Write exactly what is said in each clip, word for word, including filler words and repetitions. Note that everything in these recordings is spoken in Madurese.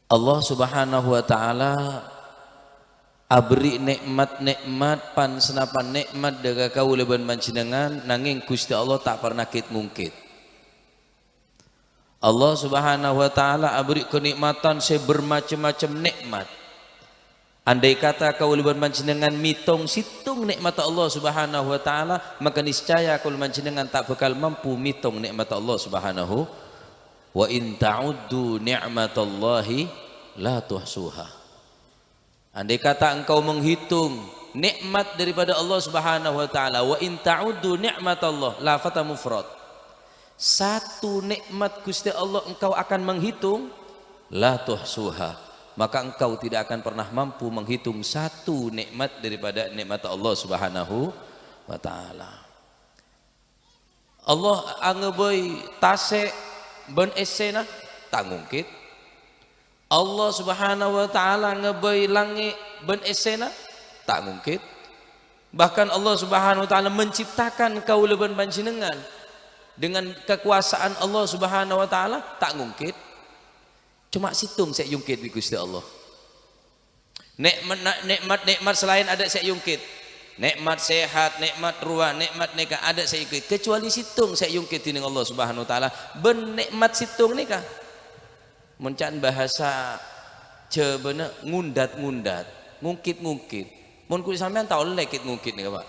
Allah Subhanahu wa Ta'ala aberri' nè'mat-nè'mat, pan-, sanapan nè'mat dâ' ka kaulâ bân panjhennengngan, nangèng Ghustè Allah ta' parna kit-ngungkit. Allah Subhanahu wa Ta'ala aberri' kanè'matan sè bermacem-macem nè'mat. Andai kata kaulâ bân panjhennengngan mètong sèttong nè'matta Allah Subhanahu wa Ta'ala, maka niscaya kaulâ bân panjhennengngan ta' bhâkal mampu mètong nè'matta Allah Subhanahu. "Wa in ta'uddu ni'matallahi la tuhsuha." Andai kata engkau menghitung nikmat daripada Allah Subhanahu wa Ta'ala, "Wa in ta'uddu ni'matallah," lafadz mufrad. Satu nikmat Ghustè Allah engkau akan menghitung, "La tuhsuha," maka engkau tidak akan pernah mampu menghitung satu nikmat daripada nikmat Allah Subhanahu wa Ta'ala. Allah angabây tasè' bân èssèna, ta' ngungkit. Allah Subhanahu wa Ta'ala ngabây langngè' bân èssèna, ta' ngungkit. Bahkan Allah Subhanahu wa Ta'ala menciptakan kaulâ bân panjhennengngan dengan kekuasaan Allah Subhanahu wa Ta'ala, ta' ngungkit. Coma sèttong sè èyungkit bi' Ghustè Allah. Nè'mat-, nè'mat-nè'mat salaèn adâ' sè èyungkit. Nè'mat sehat, nè'mat rowa, nè'mat nèka adâ' sè èyungkit. Kecuali sèttong sè èyungkit dhinèng Allah Subhanahu wa Ta'ala. Bân nè'mat sèttong nèka, mon ca'na bahasa Jhâbâna, ngundat-ngundat, ngungkit-ngungkit. Mon kulâ sampèyan ta' ollè kit-ngungkit nèka, Pak.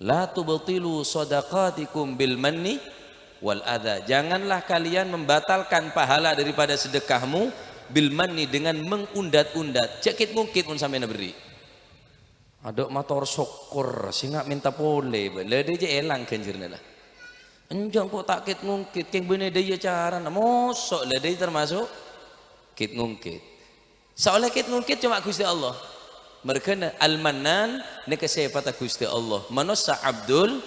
"La tubtilu shadaqatikum bil manni wal adza." Janganlah kalian membatalkan pahala daripada sedekahmu bil manni, dengan mengundat-undat. Jhâ' kit-ngungkit mon sampèyan aberri'. Adâ' mator sokkor, sènga' mènta polè, bân. La dâjâ èlang ghânjhârânna, la. Enjâ' engko' ta' kit-ngungkit, kèng bânnè dâjâ carana. Moso', la dâjâ termasuk kit-ngungkit. Sè ollè kit-ngungkit coma Ghustè Allah. Merghâna Al-Mannan nèka sèfatta Ghustè Allah. Manossa Abdul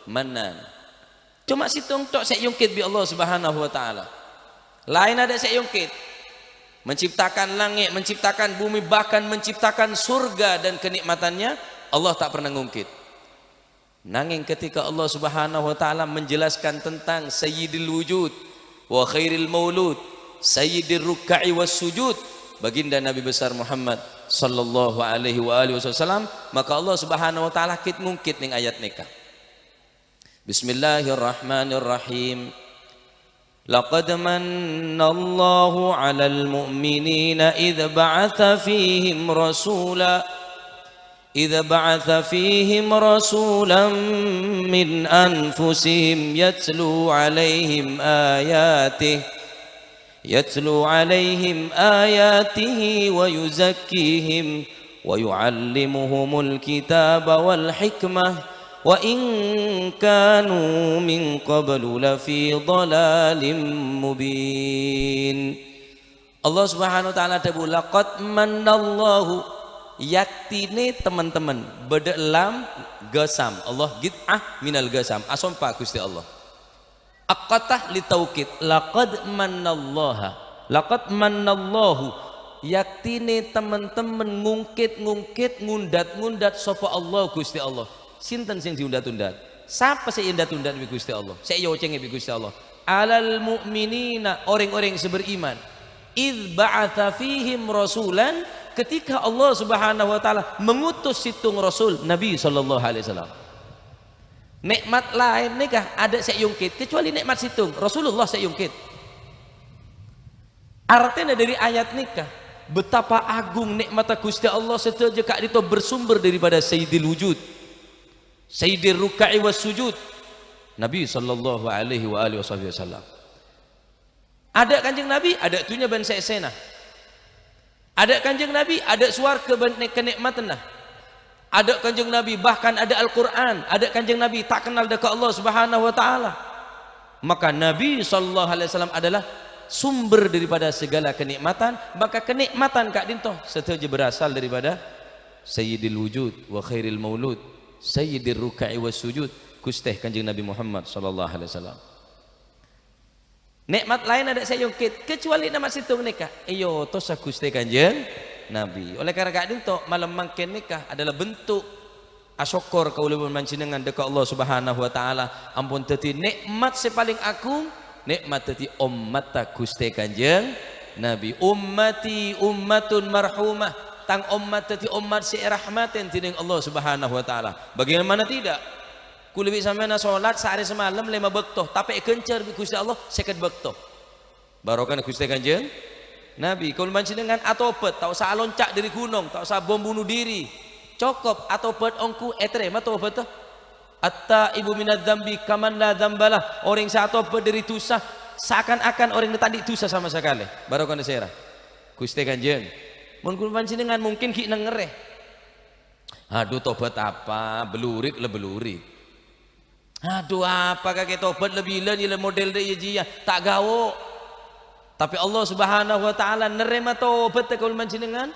Mannan. Coma sèttong tok sè èyungkit bi' Allah Subhanahu wa Ta'ala. Laèn adâ' sè èyungkit. Menciptakan langngè', menciptakan bumi, bahkan menciptakan surga dan kenikmatannya, Allah ta' pernah ngungkit. Nangèng ketika Allah Subhanahu wa Ta'ala menjelaskan tentang Sayyidil Wujud wa Khairil Maulud, Sayyidir Rukka'i was Sujud, Baginda Nabi Besar Muhammad sallallahu alaihi wa alihi wasallam, maka Allah Subhanahu wa Ta'ala kit-ngungkit nèng ayat nèka. Bismillahirrahmanirrahim. لقد من الله على المؤمنين إذ بعث فيهم رسولا، إذ بعث فيهم رسولا من أنفسهم يتلو عليهم آياته، يتلو عليهم آياته ويزكيهم ويعلمهم الكتاب والحكمة وإن كانوا من قبل لفي ضلال مبين. Allah Subhanahu wa Ta'ala adhâbu, "Laqad mannallahu," yaktine, teman-teman, bâdâ lam qasam. Allah qit'ah minal qasam. Asompa Ghustè Allah. Aqatah li taukid, "Laqad mannallaha, laqad mannallahu." Yaktine, teman-teman, ngungkit-ngungkit, ngundat-ngundat sapa Allah, Ghustè Allah. Sinten sè èundat-undat? Sapa sè èundat-undat bi' Ghustè Allah? Sè èocenge bi' Ghustè Allah. "Alal mu'minina," orèng-orèng sè beriman. "Idz ba'atsa fihim rasulan," ketika Allah Subhanahu wa Ta'ala mengutus sèttong rasul, Nabi sallallahu alaihi wasallam. Nè'mat laèn nèka adâ' sè èungkit, kecuali nè'mat sèttong, Rasulullah sè èungkit. Artèna dâri ayat nèka, betapa agung nè'matta Ghustè Allah sadhâjâ ka'dinto bersumber daripada Sayyidil Wujud, Sayyidir Rukka'i was Sujud, Nabi sallallahu alaihi wa alihi wasahbihi wasallam. Adâ' Kanjeng Nabi, adâ' dhunnya bân sè èssèna. Adâ' Kanjeng Nabi, adâ' sowarghâ bân ne-, kanè'matanna. Adâ' Kanjeng Nabi, bahkan adâ' Al-Qur'an. Adâ' Kanjeng Nabi ta' kennal dâ' ka Allah Subhanahu wa Ta'ala. Maka Nabi sallallahu alaihi wasallam adalah sumber daripada segala kenikmatan. Maka kenikmatan ka'dinto sadhâjâ berasal daripada Sayyidil Wujud wa Khairil Maulud, Sayyidir Rukka'i was Sujud, Ghustè Kanjeng Nabi Muhammad sallallahu alaihi wasallam. Nè'mat laèn adâ' sè èungkit, kecuali nè'mat sèttong nèka, èotosa Ghustè Kanjeng Nabi. Oleh karena ka'dinto, malem mangkèn nèka adalah bentuk asokkor kaulâ bân panjhennengngan dâ' ka Allah Subhanahu wa Ta'ala, ampon dhâddhi nè'mat sè palèng agung, nè'mat dhâddhi ommatta Ghustè Kanjeng Nabi, "Ummati ummatun marhumah." Tang ommat dhâddhi ommat sè èrahmatè dhinèng Allah Subhanahu wa Ta'ala. Bagaimana tidak? Kulâ bi' sampèyan salat saarè samalem lèma bâkto, tapè èghânjhâr bi' Ghustè Allah sèket bâkto. Barokana Ghustè Kanjeng Nabi, kaulâ panjhennengngan atobhât, ta' osa alonca' dhâri ghunong, ta' osa bom bunuh diri. Cokop atobhât ongghu ètarèma tobhâddhâ. "At-taibu minadz-dzambi kaman la dzambalah." Orèng sè atobhât dhâri dhusa, saakan-akan orèng ta' andi' dhusa sama sakalè. Barokana sèra? Ghustè Kanjeng. Mon kaulâ panjhennengngan mungkin ghi' nengngèrè. Adhu, tobhât apa? Belurik la belurik. Adhu, apa kakè tobhât la bilân, iyâ la model dâ' iyâ jiyâ, ta' gao'. Tapè Allah Subhanahu wa Ta'ala narèma tobhâddhâ kaulâ panjhennengngan,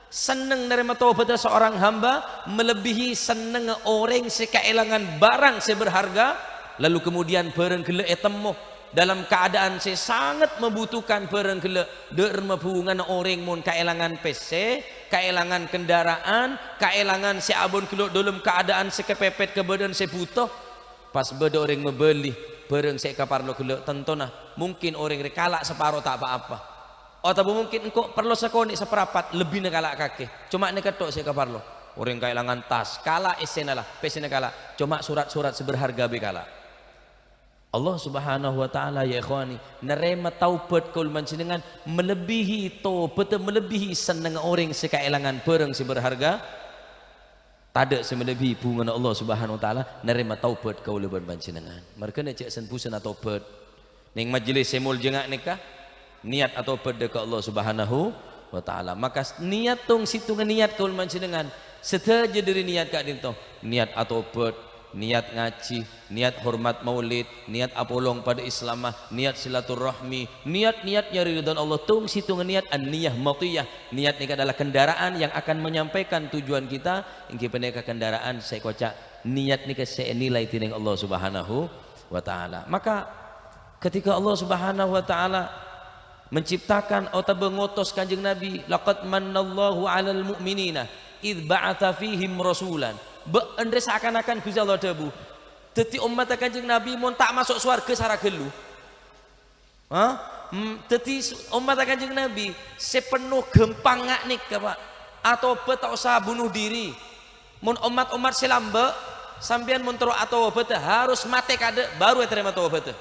senneng narèma tobhâddhâ seorang hamba melebihi sennengnga orèng sè kaèlangan barang sè berharga, lalu kemudian bhârâng ghellâ' ètemmo dalam keadaan sè sangat membutuhkan bhârâng ghellâ'. Dâ' remma bhungana orèng mon kaèlangan pèssè, kaèlangan kendaraan, kaèlangan sè abon ghellâ' dâlem keadaan sè kapèpèt ka bâdân sè bhuto. Pas bâdâ orèng mabâli bhârâng sè èkaparlo ghellâ', tantona mungkin orèng rè kala' saparo ta' pa-apa. Otabâ mungkin engko' parlo sakonè' saparapat lebbina kala' kakè. Coma nèka tok sè èkaparlo. Orèng kaèlangan tas, kala' essèna la, pèssèna kala'. Coma sorat-sorat sè berharga bi' kala'. Allah Subhanahu wa Ta'ala, ya ikhwani, narèma taubat kaulâ panjhennengngan melebihi tobhâddhâ, melebihi sennengnga orèng sè kaèlangan bhârâng sè berharga. Tadâ' sè melebihi bhungana Allah Subhanahu wa Ta'ala narèma taubat kaulâ bân panjhennengngan. Marghâna jhâ' sen-bhusen atobât. Neng majelis sè molja nga' nèka, niyat atobât dâ' ka Allah Subhanahu wa Ta'ala. Maka s-, niyat tong-sèttonga niyat kaulâ panjhennengngan. Sadhâjâ dhâri niyat ka'dinto. Niyat atobât, niyat ngajhi, niyat hormat maulid, niyat apolong padâ Islamma, niyat silaturrahmi, niyat-niyat nyarè ridhâna Allah. Tong-sèttonga niyat, an-niyah matiyah. Niyat nèka adalah kendaraan yang akan menyampaikan tujuan kita, èngghi panèka kendaraan sè èkoca'. Niyat nèka sè ènilai dhinèng Allah Subhanahu wa Ta'ala. Maka, ketika Allah Subhanahu wa Ta'ala menciptakan otabâ ngotos Kanjeng Nabi, "Laqad mannallahu 'alal mu'minina idz ba'atsa fihim rasulan." Bâ-, ènrè saakan-akan Ghustè Allah adhâbu, "Dhâddhi ommatta Kanjeng Nabi mon ta' maso' sowarghâ sara ghâllu." Ha? Hmm, dhâddhi s-, ommatta Kanjeng Nabi sè penno ghâmpang nga' nèka, Pa'. Atobât ta' osa bunuh diri. Mon ommat-ommat sè lambâ', sampèyan mon terro atobât harus matè kaadâ', baru ètarèma tobâddhâ.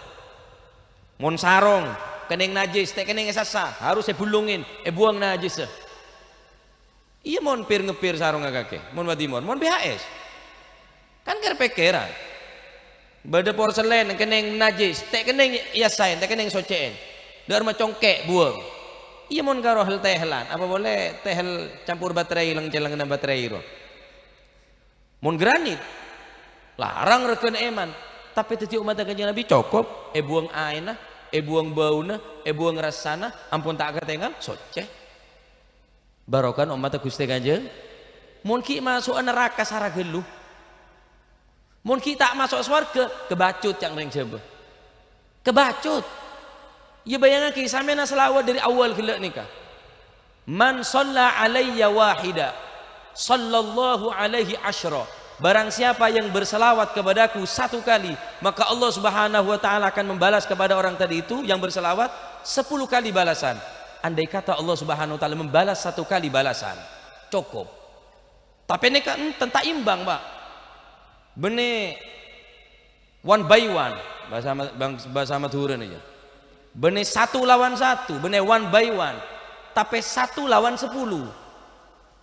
Mon sarong kennèng najis, ta' kennèng èsassa, harus èbulungè, èbuwâng najissa. Iyâ, mon pir-ngeppir sarongnga kakè, mon bâdhi mon, mon B H S. Kan kèr-pèkkèran. Bâdâ porselen kennèng najis, ta' kennèng èyassaè, ta' kennèng soccè'è. Dâ' remma congkè', buwâng. Iyâ, mon karo hel-tehelan, apa polè tehel campor baterai, leng-cellengna baterai ro. Mon granit, larang règhâna èman. Tapè dhâddhi ommatta Kanjeng Nabi cokop, èbuwâng aènna, èbuwâng bâuna, èbuwâng rassana, ampon ta' katèngal, soccè. Barokana ommatta Ghustè Kanjeng. Mon ghi' maso'a naraka sara ghâllu. Mon ghi' ta' maso' sowarghâ, kabacut ca'na rèng Jhâbâ. Kabacut. Iyâ, bâjângaghi, sampèyan salawat dhâri awwal ghellâ' nèka. "Man shalla alayya wahida, sallallahu alaihi asyra." Barang siapa yang berselawat kepadaku satu kali, maka Allah Subhanahu wa Ta'ala akan membalas kepada orang tadi itu yang berselawat sepuluh kali balasan. Andai kata Allah Subhanahu wa Ta'ala membalas satu kali balasan, cukup. Tapè nèka enten, ta' imbang, Pa'. Bânnè one by one, bhâsa Ma-, bang-, bhâsa Madhurâna, yâ. Bânnè satu lawan satu, bânnè one by one. Tapè satu lawan sepuluh.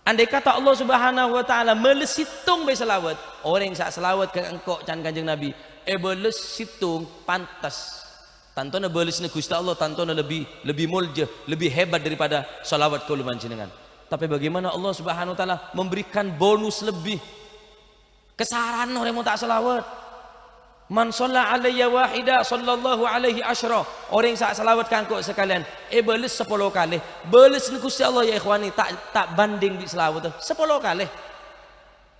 Andai kata Allah Subhanahu wa Ta'ala mèlès sèttong bhâi salawat, orèng sè salawat ka engko' can Kanjeng Nabi, èbâles sèttong pantes. Tantona bâlesna Ghustè Allah, tantona lebbi, lebbi molja, lebbi hebat daripada salawat kaulâ panjhennengngan. Tapè bagaimana Allah Subhanahu wa Ta'ala memberikan bonus lebbi? Kasarana orèng mon ta' salawat. "Man shalla alayya wahida, sallallahu alaihi asyra." Orèng sè salawat ka engko' sakalèyan, èbâles sapolo kalè. Bâlesna Ghustè Allah, ya ikhwani, ta', ta' banding bi' salawat, sapolo kalè.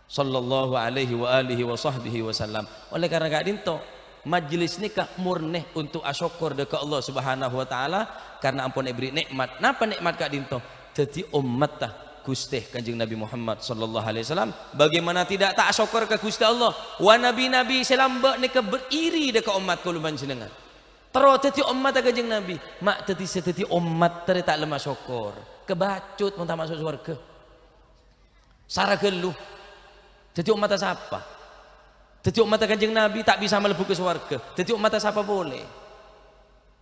Sallallahu alaihi wa alihi wa sahbihi wa sallam. Oleh karena ka'dinto, majlis nèka murni untuk asokkor dâ' ka Allah Subhanahu wa Ta'ala karena ampon èbherri' nè'mat. Napa nè'mat ka'dinto? Dhâddhi ommatta Ghustè Kanjeng Nabi Muhammad sallallahu alaihi wasallam. Bagaimana tidak ta' asokkor ka Ghustè Allah? Wa nabi-nabi sè lambâ' nèka ber-, iri dâ' ka ommat kaulâ panjhennengngan. Terro dhâddhi ommatta Kanjeng Nabi. Ma' dhâddhi sè dhâddhi ommat terro ta' lem asokkor. Kabacut mon ta' maso' sowarghâ. Sara ghâllu. Dhâddhi ommatta sapa? Dhâddhi ommatta Kanjeng Nabi ta' bisa malebbhu ka sowarghâ. Dhâddhi ommatta sapa polè?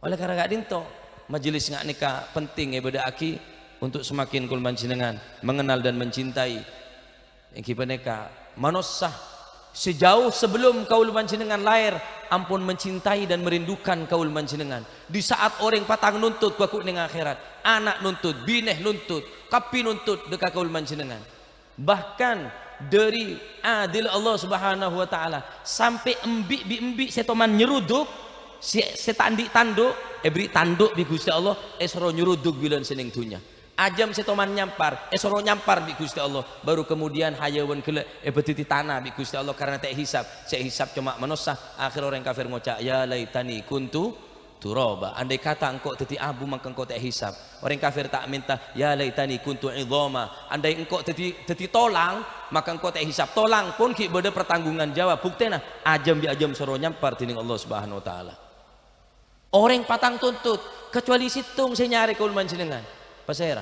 Oleh karana ka'dinto, majelis nga' nèka penting èbâdâ'aghi untuk semakin kaulâ panjhennengngan mengenal dan mencintai. Èngghi panèka, manossa sejauh sebelum kaulâ panjhennengngan lahir ampon mencintai dan merindukan kaulâ panjhennengngan. Di saat orèng patang nuntut bhâko neng akhèrat, ana' nuntut, binè nuntut, kabbhi nuntut dâ' ka kaulâ panjhennengngan. Bahkan dhâri adil Allah Subhanahu wa Ta'ala, sampè' embi' bi' embi' sè toman nyeruduk, sè, sè ta' andi' tandhu', èberri' tandhu' bi' Ghustè Allah, èsoro nyeruduk bilân sè neng dhunnya. Ajâm sè toman nyampar, èsoro nyampar bi' Ghustè Allah. Baru kemudian hayawan ghellâ' èbâdâddhi tana bi' Ghustè Allah karana ta' èhisab. Sè èhisab coma manossa. Akhèr orèng kafir ngoca', "Ya laitani kuntu turaba. Andai kata engko' dhâddhi abu, mangka engko' ta' èhisab." Orèng kafir ta' mènta, "Ya laitani kuntu idhama. Andai engko' dhâddhi, dhâddhi tolang, maka engko' ta' èhisab." Tolang pon ghi' bâdâ pertanggungan jawab. Buktèna, ajâm bi' ajâm soro nyampar dhinèng Allah Subhanahu wa Ta'ala. Orèng patang tuntut, kecuali sèttong sè nyarè kaulâ panjhennengngan. Pasèra?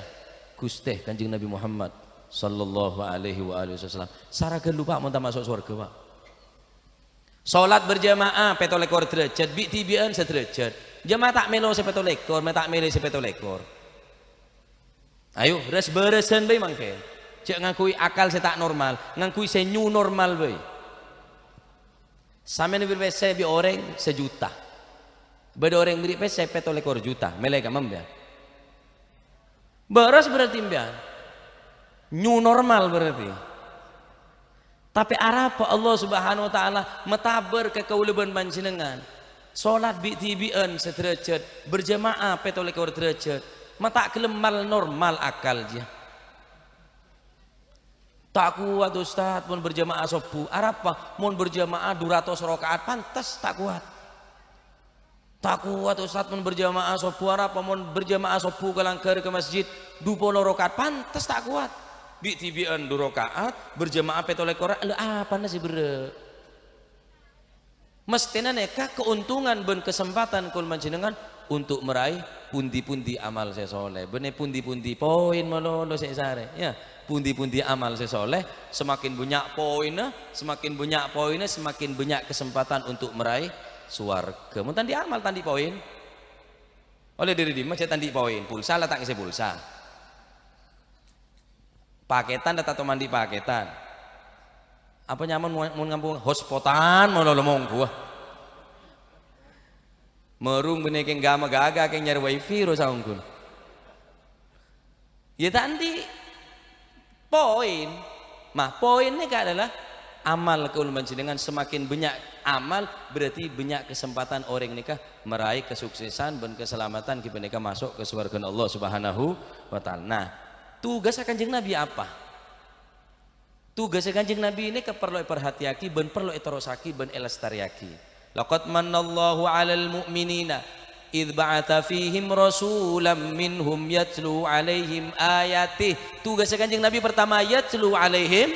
Ghustè Kanjeng Nabi Muhammad sallallahu alaihi wa alihi wasallam. Sara ghâllu, Pa', mon ta' maso' sowarghâ, Pa'. Salat berjamaah pètto lèkor derajat, bi'-dhibi'ân saderajat. Jâ ma' ta' mèlo sè pètto lèkor, ma' ta' mèlè sè pètto lèkor. Ayo, ras-bârâsân bhâi mangkèn. Jhâ' ngangghuy akal sè ta' normal, ngangghuy sè new normal bhâi. Sampèyan bâri' pèssè bi' orèng sajuta. Bâdâ orèng bâri' pèssè pètto lèkor juta, mèlè ka sampèyan. Bârâs berarti sampèyan. New normal berarti. Tapè arapa Allah Subhanahu wa Ta'ala matabâr ka kaulâ bân panjhennengngan? Salat bi'-dhibi'ân saderajat, berjamaah pètto lèkor derajat. Ma' ta' ghellem mal-normal akal, jiyâ. Ta' kowat, Ustaz, mon berjamaah sobbhu. Arapa? Mon berjamaah du ratos raka'at, pantes ta' kowat. Ta' kowat, Ustaz, mon berjamaah sobbhu. Arapa? Mon berjamaah sobbhu kalangghâr ka masjid du polo raka'at, pantes ta' kowat. Bi'-dhibi'ân du raka'at, berjamaah pètto lèkor, lha apana sè berrâ'? Mesthèna nèka kaontongan bân kasempadhân kaulâ panjhennengngan untuk meraih pundi-pundi amal sè soleh. Bânnè pundi-pundi poin malolo sè èsarè, ya. Pundi-pundi amal sè soleh, semakin bânnya' poinna, semakin bânnya' poinna, semakin bânnya' kasempadhân untuk meraih sowarghâ. Mon ta' andi' amal, ta' andi' poin. Ollè dâri dimma jhâ' ta' andi' poin? Pulsa la ta' ngèssè pulsa? Pakètan la ta' toman andi' pakètan? Apa nyaman mon, mon ngampong hotspot-an malolo mongghuwâ. Mèrung bânnè kèng ghâma ghâghâ kèng nyarè wifi ro saongghuna. Ya ta' andi' poin. Ma, poin nèka adalah amal kaulâ panjhennengngan. Semakin bânnya' amal, berarti bânnya' kasempadhân orèng nèka meraih kasuksesan bân kasalameddhân, ghi panèka maso' ka sowarghâna Allah Subhanahu wa Ta'ala. Nah, tugassa Kanjeng Nabi apa? Tugassa Kanjeng Nabi nèka parlo èparhatèyaghi bân parlo èterrossaghi bân èlestarèyaghi. "Laqad mannallahu 'alal mu'minina idz ba'atsa fihim rasulam minhum yatlu 'alaihim ayatih." Tugassa Kanjeng Nabi pertama, yatlu 'alaihim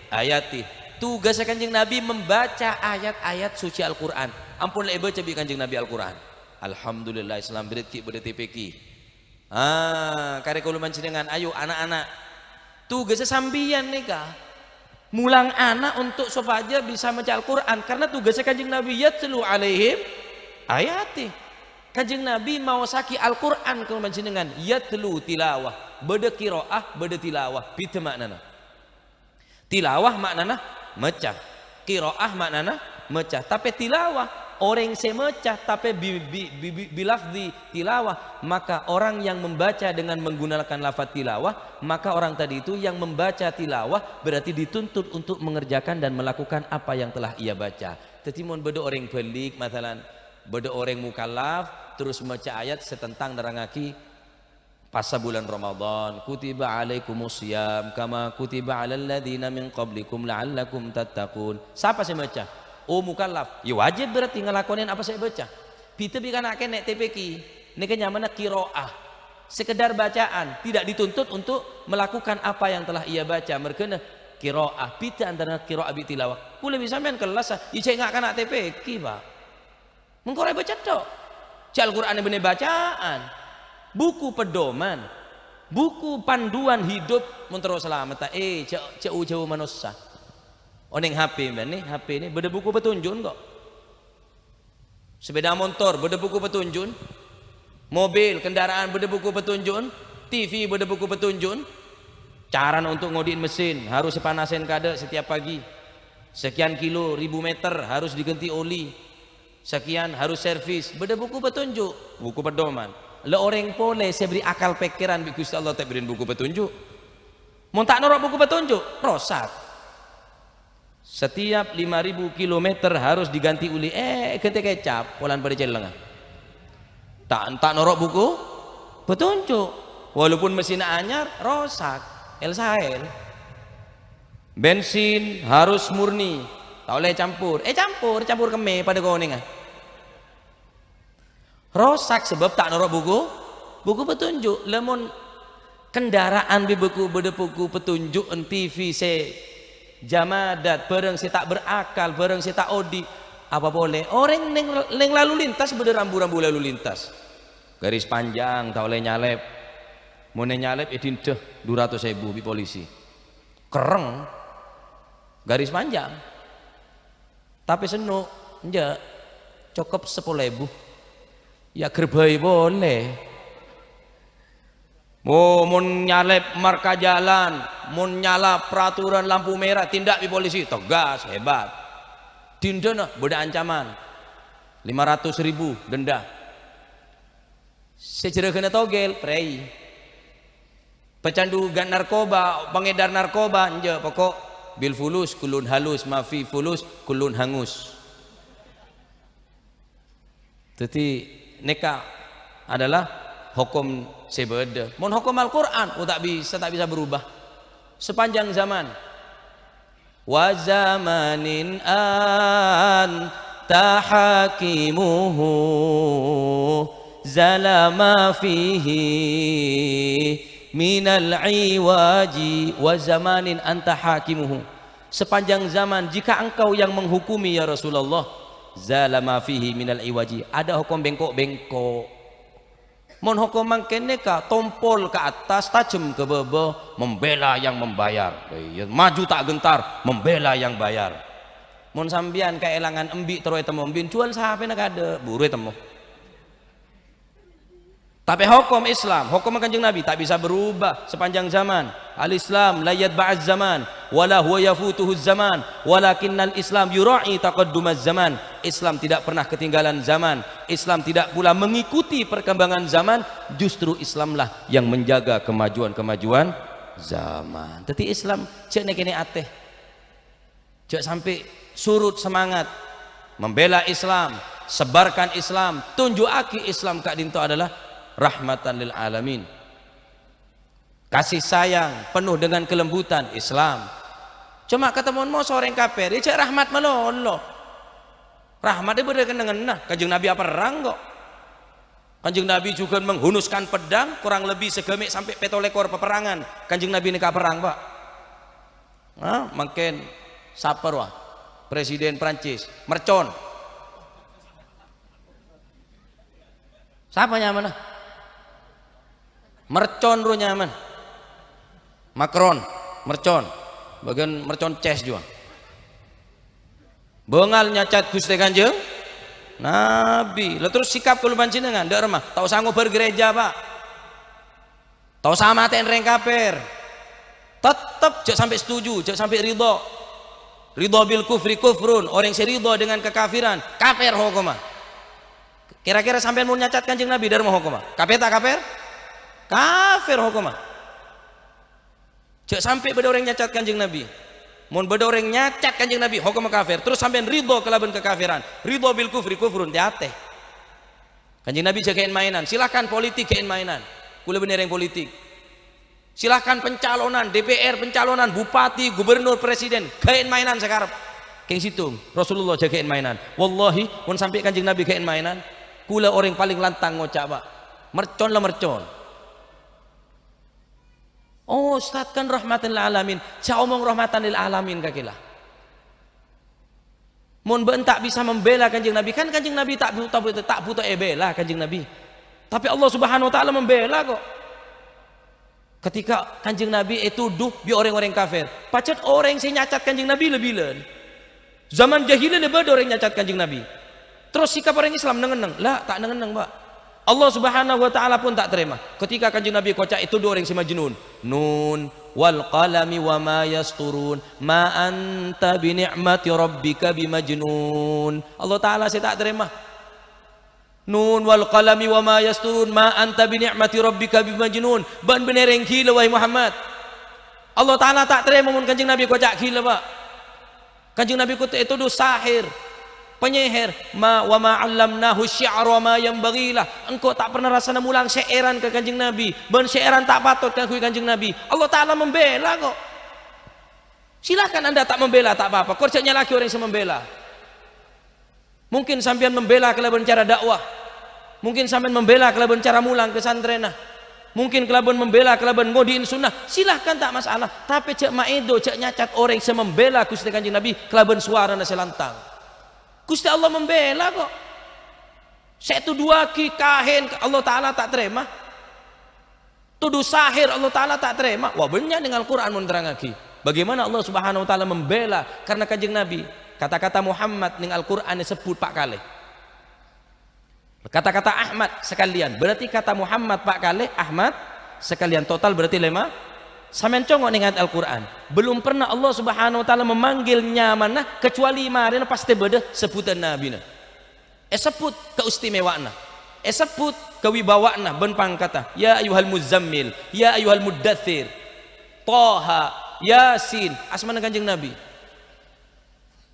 ayatih. Tugassa Kanjeng Nabi membaca ayat-ayat suci Al-Qur'an. Ampon la èbâca bi' Kanjeng Nabi Al-Qur'an. Alhamdulillah, Islam bârât ghi' bâdâ T P Q. Ah, karè kaulâ panjhennengngan, ayo, na'-ana'. Tugassa sampèyan nèka, molang ana' ontok sopajâ bisa maca Al-Qur'an, karna tugassa Kanjeng Nabi yatlu 'alaihim ayatih. Kanjeng Nabi maossaghi Al-Qur'an ka panjhennengngan, yatlu tilawah, bâdâ qiraah, bâdâ tilawah, bhidhâ ma'nana. Tilawah ma'nana maca. Qiraah ma'nana maca. Tapè tilawah, orèng sè maca, tapè bi-, bi-, bi-, bi-, bilafzi tilawah, maka orang yang membaca dengan menggunakan lafaz tilawah, maka orang tadi itu yang membaca tilawah berarti dituntut untuk mengerjakan dan melakukan apa yang telah ia baca. Dhâddhi, mon bâdâ orèng balig, masalan, bâdâ orèng mukallaf, terros maca ayat sè tentang nerrangaghi pasa bulân Ramadan, "Kutiba alaikumus shiyam kama kutiba alal ladzina min qablikum la'allakum tattaqun." Sapa sè maca? Oh, mukallaf. Ya wajib berarti ngalakonè apa sè èbâca. Bhidhâ bi' kana' kènè' T P Q. Nèka nyamana qiraah. Sekedar bacaan, tidak dituntut untuk melakukan apa yang telah ia baca. Mergâna qiraah. Bhidhâ antarana qiraah bi' tilawah. Kaulâ bi' sampèyan kellas, ya cè' nga' kana' T P Q, Pak. Mengko rèbât cètto'. Jhâ' Al-Qur'an bânnè bâca'an, buku pedoman, buku panduan hidup mon terro salamedhâ. Eh, jhâ', jhâ' u-jhâu manossa. Onèng H P bânnè, H P nè bâdâ buku petunju'en ko'. Sepeda motor bâdâ buku petunju'en. Mobil, kendaraan bâdâ buku petunju'en. T V bâdâ buku petunju'en. Carana untuk ngodi'in mesin, harus èpanasèn kaadâ' setiap pagi. Sekian kilo, ribu meter, harus diganti oli. Sekian, harus servis. Bâdâ buku petunjuk, buku pedoman. La orèng polè sè èberri' akal pèkkèran bi' Ghustè Allah ta' èberri'in buku petunjuk. Mon ta' noro' buku petunjuk, rosak. Setiap lima ribu kilometer harus diganti oli. Eh, ganti kecap, polana padâ cèllengnga. Ta', ta' noro' buku petunjuk. Walaupun mesinna anyar, rosak. El sael. Bensin harus murni. Ta' ollè campur. Eh, campur, campur kemmè padâ konèngnga. Rosak sabâb ta' noro' buku, buku petunjuk. Lamon kendaraan bi' buku, bâdâ buku petunjuk, T V sè jamadat, bârâng sè ta' berakal, bârâng sè ta' odi', apa polè? Orèng neng, neng lalu lintas bâdâ rambu-rambu lalu lintas. Garis panjang, ta' ollè nyalèp. Mon nyalèp, èdinda dua ratus èbu bi' polisi. Kerrèng. Garis panjang. Tapè senno', enjâ', cokop sapolo èbu. Ya, ghârbâi polè. Oh, mon nyalèp marka jalan, mon nyala peraturan lampu merah, tindak bi' polisi, tegas, hebat. Dindana bâdâ ancaman, lima ratus ribu denda. Sè jârâghâna togel, prèi. Pecandu ga-, narkoba, pengedar narkoba, enjâ', pokok bil fulus, kullun halus, ma fi fulus, kullun hangus. Dhâddhi, nèka adalah hokom sè bâdâ. Mon hokom Al-Qur'an, oh, ta' bisa, ta' bisa berubah. Sepanjang zaman. Wa zamanin anta hakimuhu, zala ma fihi minal iwaji, wa zamanin anta hakimuhu. Sepanjang zaman, jika engkau yang menghukumi, ya Rasulullah, zala ma fihi minal iwaji, ada hukum bengkok-bengkok. Mon hokom mangkèn nèka, tompol ka attas, tajem ka bâbâ, membela yang membayar. Iyâ, maju ta' gentar, membela yang bayar. Mon sampèyan kaèlangan embi' terro ètemmo embi'en, juwâl sapèna kaadâ', buru ètemmo. Tapè hokom Islam, hokomma Kanjeng Nabi, ta' bisa berubah sepanjang zaman. Al-Islam la yatba'uz zaman, wa la huwa yafutuhuz zaman, walakinnal Islam yura'i taqaddumaz zaman. Islam tidak pernah ketinggalan zaman. Islam tidak pula mengikuti perkembangan zaman, justru Islamlah yang menjaga kemajuan-kemajuan zaman. Dhâddhi Islam jhâ' nèkènè atè. Jhâ' sampè' surut semangat membela Islam, sebarkan Islam, tunju'aghi Islam ka'dinto adalah rahmatan lil alamin. Kasih sayang penuh dengan kelembutan, Islam. Coma katemmo moso orèng kafir, ya jhâ' rahmat malolo. Rahmat è bâdâ kennengnganna. Kanjeng Nabi aperrang kok. Kanjeng Nabi jhughân menghunuskan pedang, kurang lebbi saghâmè' sampè' pètto lèkor paperrangan. Kanjeng Nabi nèka aperrang, Pak. Hah? Mangkèn sapa rowa? Presiden Prancis, mercon. Sapa nyamana? Mercon rowa nyamana. Macron, mercon. Bâgiân mercon ces jhuwa. Bângal nyacat Ghustè Kanjeng Nabi. Lah terros sikap kaulâ panjhennengngan, dâ' remma, ta' osa ngobâr gereja, Pak. Ta' osa matè'è orèng kafir. Tettep jhâ' sampè' setuju, jhâ' sampè' ridho. Ridho bil kufri kufrun, orèng sè ridho dengan kekafiran, kafir hokomma. Kira-kira sampèyan mon nyacat Kanjeng Nabi, dâ' remma hokomma? Kafir ta' kafir? Kafir hokomma. Jhâ' sampè' bâdâ orèng nyacat Kanjeng Nabi. Mon bâdâ orèng nyacat Kanjeng Nabi, hokomma kafir. Terros sampèyan ridho kalabân kakafiran. Ridho bil kufri kufrun, tè-atè. Kanjeng Nabi jhâ' ghâ'èn-maènan. Silahkan politik ghâ'èn-maènan. Kaulâ bânnè orèng politik. Silahkan pencalonan, D P R pencalonan, bupati, gubernur, presiden, ghâ'èn-maènan sakarep. Kèng sèttong, Rasulullah jhâ' ghâ'èn-maènan. Wallahi, mon sampè' Kanjeng Nabi ghâ'èn-maènan, kaulâ orèng palèng lantang ngoca', Pak. Mercon la mercon. Oh, Ustaz kan rahmatan lil alamin. Jhâ' omong rahmatan lil alamin kakè la. Mon bâ'na ta' bisa membela Kanjeng Nabi, kan Kanjeng Nabi ta' bu-, ta' bu-, ta' buto èbela Kanjeng Nabi. Tapè Allah Subhanahu wa Ta'ala membela kok. Ketika Kanjeng Nabi ètodhu bi' orèng-orèng kafir, pajhât orèng sè nyacat Kanjeng Nabi la bilân. Zaman jahiliyah la bâdâ orèng nyacat Kanjeng Nabi. Terros sikap orèng Islam neng-enneng? La, ta' neng-enneng, Pak. Allah Subhanahu wa Ta'ala pon ta' tarèma. Ketika Kanjeng Nabi èkoca' ètodhu orèng sè majnun, "Nun wal qalami wa ma yasturun, ma anta bi ni'mati rabbika bi majnun." Allah Ta'ala sè ta' tarèma. "Nun wal qalami wa ma yasturun, ma anta bi ni'mati rabbika bi majnun." Bâ'na bânnè rèng ghilâ, wahai Muhammad. Allah Ta'ala ta' tarèma mon Kanjeng Nabi èkoca' ghilâ, Pak. Kanjeng Nabi kut-, ètodhu sahir, panyèhèr. "Ma, wa ma 'allamnahu syi'ra wa ma yanbaghi lah." Engko' ta' pernah rassana molang syaèran ka Kanjeng Nabi, bân syaèran ta' patot kaangghuy Kanjeng Nabi. Allah Ta'ala membela kok. Silakan Anda ta' membela, ta' pa-apa. Kor jhâ' nyala'aghi orèng sè membela. Mungkin sampèyan membela kalabân cara dakwah. Mungkin sampèyan membela kalabân cara molang pesantrènna. Mungkin kalabân membela kalabân ngodi'in sunnah. Silahkan, ta' masalah. Tapè jhâ' maedo, jhâ' nyacat orèng sè membela Ghustè Kanjeng Nabi kalabân sowarana sè lantang. Ghustè Allah membela kok. Sè ètodhuwâghi kahin Allah Ta'ala ta' tarèma. Todhu sahir Allah Ta'ala ta' tarèma. Wah, bânnya' neng Al-Qur'an mon nerrangngaghi. Bagaimana Allah Subhanahu wa Ta'ala membela karena Kanjeng Nabi. Kata-kata Muhammad neng Al-Qur'an èsebbhut pa' kalè. Kata-kata Ahmad sakalèyan. Berarti kata Muhammad pa' kalè, Ahmad sakalèyan. Total berarti lèma. Sampèyan congo' neng ayat Al-Qur'an. Belum pernah Allah Subhanahu wa Ta'ala memanggil nyamana kecuali marèna pastè bâdâ sebbhutan nabina. Èsebbhut kaistimewa'anna, èsebbhut kawibawa'anna bân pangkatta, "Ya ayyuhal muzzammil, ya ayyuhal muddatsir, Toha, Yasin," asmana Kanjeng Nabi.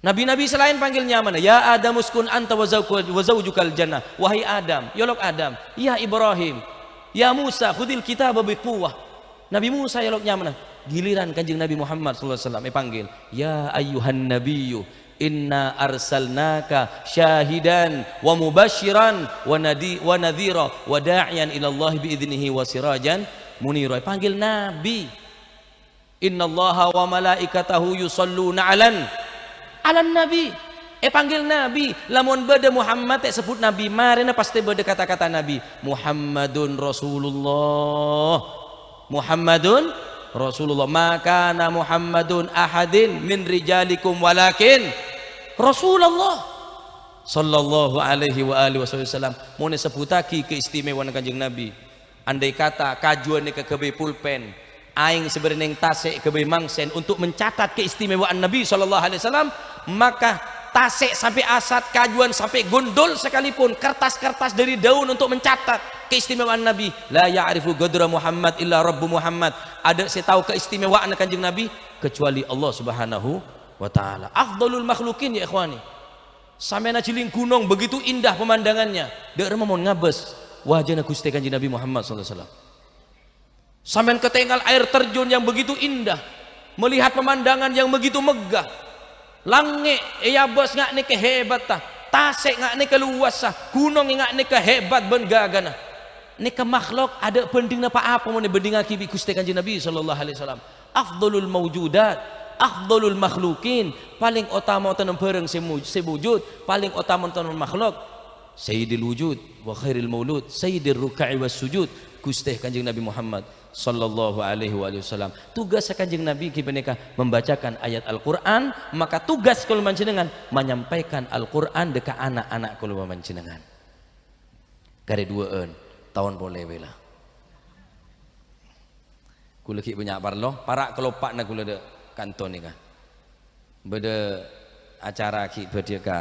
Nabi-nabi sè laèn panggil nyamana, "Ya Adam uskun anta wa zauka-, wa zaujukal jannah." Wahai Adam, yolok Adam. "Ya Ibrahim, ya Musa, khudil kitaba bi quwwah." Nabi Musa yolok nyamana. Giliran Kanjeng Nabi Muhammad sallallahu alaihi wasallam èpanggil, "Ya ayyuhan nabiyyu, inna arsalnaka syahidan wa mubasyiran wa nadi-, wa nadhira wa da'iyan ilallahi bi idznihi wa sirajan munira." Èpanggil Nabi. "Innallaha wa malaikatahu yusalluna 'alan, 'alan nabi." Èpanggil Nabi. Lamon bâdâ Muhammad, ta' èsebbhut Nabi, marèna pastè bâdâ kata-kata Nabi. "Muhammadun Rasulullah. Muhammadun Rasulullah. Ma kana Muhammadun ahadin min rijalikum walakin Rasulullah." Sallallahu alaihi wa alihi wasallam. Mon èsebbhuttaghi kaistimewaanna Kanjeng Nabi. Andai kata kajuwan nèka ghâbây pulpen, aèng sè bâdâ neng tasè' ghâbây mangsen untuk mencatat keistimewaan Nabi sallallahu alaihi wasallam, maka tasè' sampè' asat, kajuwan sampè' gondol sakalèpon, kertas-kertas dâri dâun untuk mencatat keistimewaan Nabi. "La ya'rifu qadra Muhammad illa Rabbu Muhammad." Adâ' sè tao kaistimewaanna Kanjeng Nabi kecuali Allah Subhanahu wa Ta'ala. Afdhalul makhluqin, ya ikhwani. Sampèyan ajhilling ghunong, begitu indah pemandangannya. Dâ' remma mon ngabâs wajana Ghustè Kanjeng Nabi Muhammad sallallahu alaihi wasallam. Sampèyan katèngal air terjun yang begitu indah, melihat pemandangan yang begitu megah. Langngè' èabâs nga' nèka hebatta, tasè' nga' nèka lowassa, ghunong nga' nèka hebat bân ghâghâna. Nèka makhlok adâ' bhândhingnga pa-apa mon èbhândhingngaghi bi' Ghustè Kanjeng Nabi sallallahu alaihi wasallam. Afdhalul maujudat, afdhalul makhluqin, palèng otama otabân bhârâng sè mu-, sè wujud, palèng otama otabân makhlok. Sayyidil wujud wa khairil maulud, sayyidir ruka'i was sujud, Ghustè Kanjeng Nabi Muhammad sallallahu alaihi wa alihi wasallam. Tugas Kanjeng Nabi ghi panèka membacakan ayat Al-Qur'an, maka tugas kaulâ panjhennengngan menyampaikan Al-Qur'an dâ' ka na'-ana' kaulâ panjhennengngan. Karè duwâ'ân, taon polè bhâi la. Kaulâ ghi' bânnya' parlo, para' kaloppa'na kaulâ dâ' kanto nèka. Bâdâ acara ghi' bâdhiyâ ka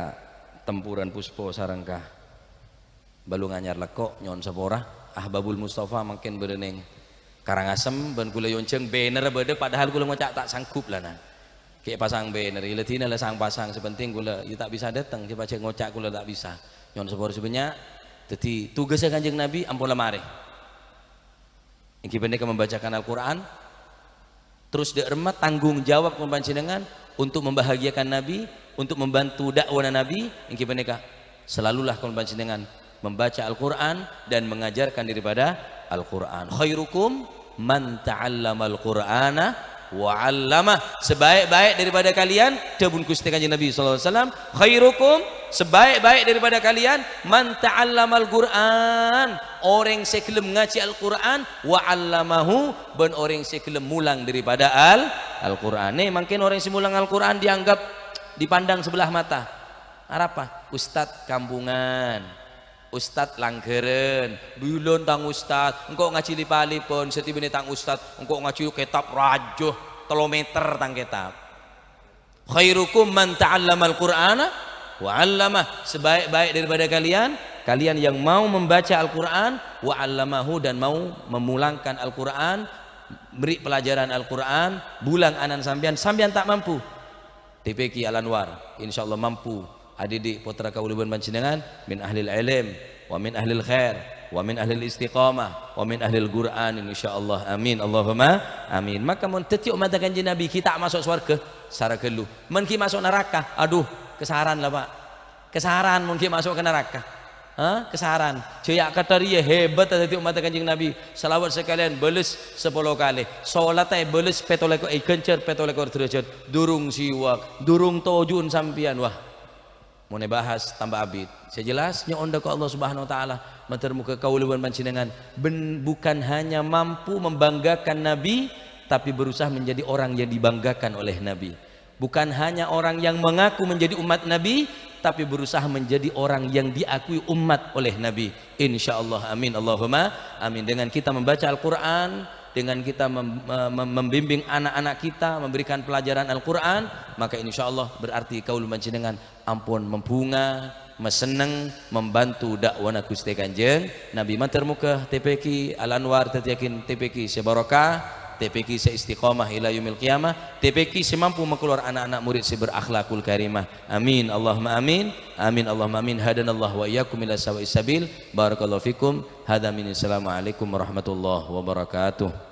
Tempuran Puspo sareng ka Balung Anyar Lekko', nyo'on sapora. Ahbabul Mustafa mangkèn bâdâ neng Karangasem, bân kaulâ èyonjhâng bannèrra bâdâ, padahal kaulâ ngoca' ta' sanggup la, na. Ghi' pasang bannèr, iyâ la dina la sang-pasang, sè penting kaulâ, iyâ, ta' bisa dâteng, ghi' pajhât ngoca' kaulâ ta' bisa. Nyo'on sapora sè bânnya'. Dhâddhi, tugassa Kanjeng Nabi ampon la marè. Èngghi panèka membacakan Al-Qur'an, terros dâ' remma tanggung jawab kaulâ panjhennengngan untuk membahagiakan Nabi, untuk membantu dakwahna Nabi, èngghi panèka selalulah kaulâ panjhennengngan membaca Al-Qur'an dan mengajarkan daripada Al-Qur'an. "Khairukum man ta'allamal Qur'ana wa 'allamah. Sebaik-baik daripada kalian, dhâbuna Ghustè Kanjeng Nabi sallallahu alaihi wasallam, "Khairukum," sebaik-baik daripada kalian, "man ta'allamal Qur'an," orèng sè ghellem ngajhi Al-Qur'an, "wa 'allamahu," bân orèng sè ghellem mulang daripada Al-, Al-Qur'an. Nè, mangkèn orèng sè mulang Al-Qur'an dianggap, dipandang sebelah mata. Arapa? Ustad kampungan. Ustad langghârân, "Bilân tang ustad, engko' ngajhi lip-alipan, sè tibâna tang ustad, engko' ngajhi kètab rajâ, tello meter tang kètab." "Khairukum man ta'allamal Qur'ana wa 'allamah." Sebaik-baik daripada kalian, kalian yang mau membaca Al-Qur'an, "wa 'allamahu," dan mau memulangkan Al-Qur'an, beri pelajaran Al-Qur'an, bulang anan sampèyan, sampèyan ta' mampu. T P Q Al-Anwar, insyaallah mampu adidik pottra kaulâ bân panjhennengan min ahlil ilm, wa min ahlil khair, wa min ahlil istiqamah, wa min ahlil Qur'an, insyaallah. Amin, Allahumma amin. Maka mon dhâddhi ommatta Kanjeng Nabi ghi' ta' maso' sowarghâ, sara ghâllu. Mon ghi' maso' naraka, aduh, kasaran la, Pak. Kasaran mon ghi' maso' ka naraka. Ha? Kasaran. Jhâ' ya' katta rèya hebat dhâddhi ommatta Kanjeng Nabi. Salawat sakalèyan bâles sapolo kalè. Solatta èbâles pètto lèkor, èghânjhâr pètto lèkor dârâjhât. Durung siwak, durung toju'un sampèyan. Wah, mon èbahas tamba abit. Sè jelas, nyo'on dâ' ka Allah Subhanahu wa Ta'ala, mator moghâ kaulâ bân panjhennengan ben-, bukan hanya mampu membanggakan Nabi, tapi berusaha menjadi orang yang dibanggakan oleh Nabi. Bukan hanya orang yang mengaku menjadi umat Nabi, tapi berusaha menjadi orang yang diakui umat oleh Nabi. Insyaallah, amin, Allahumma amin. Dengan kita membaca Al-Qur'an, dengan kita mem-, mem-, membimbing anak-anak kita, memberikan pelajaran Al-Qur'an, maka insyaallah berarti kaulâ panjhennengan ampon mabhunga, masenneng, membantu dakwana Ghustè Kanjeng Nabi. Mator moghâ T P Q Al-Anwar dhâddhiyâghin T P Q sè barokah, T P Q sè istiqomah ila yaumil qiyamah, T P Q sè mampu makalowar ana'-ana' murid sè berakhlakul karimah. Amin, Allahumma amin. Amin, Allahumma amin. Hadanallahu wa iyyakum ila sawa'is sabil. Barakallahu fikum. Hadza minni. Assalamualaikum warahmatullahi wabarakatuh.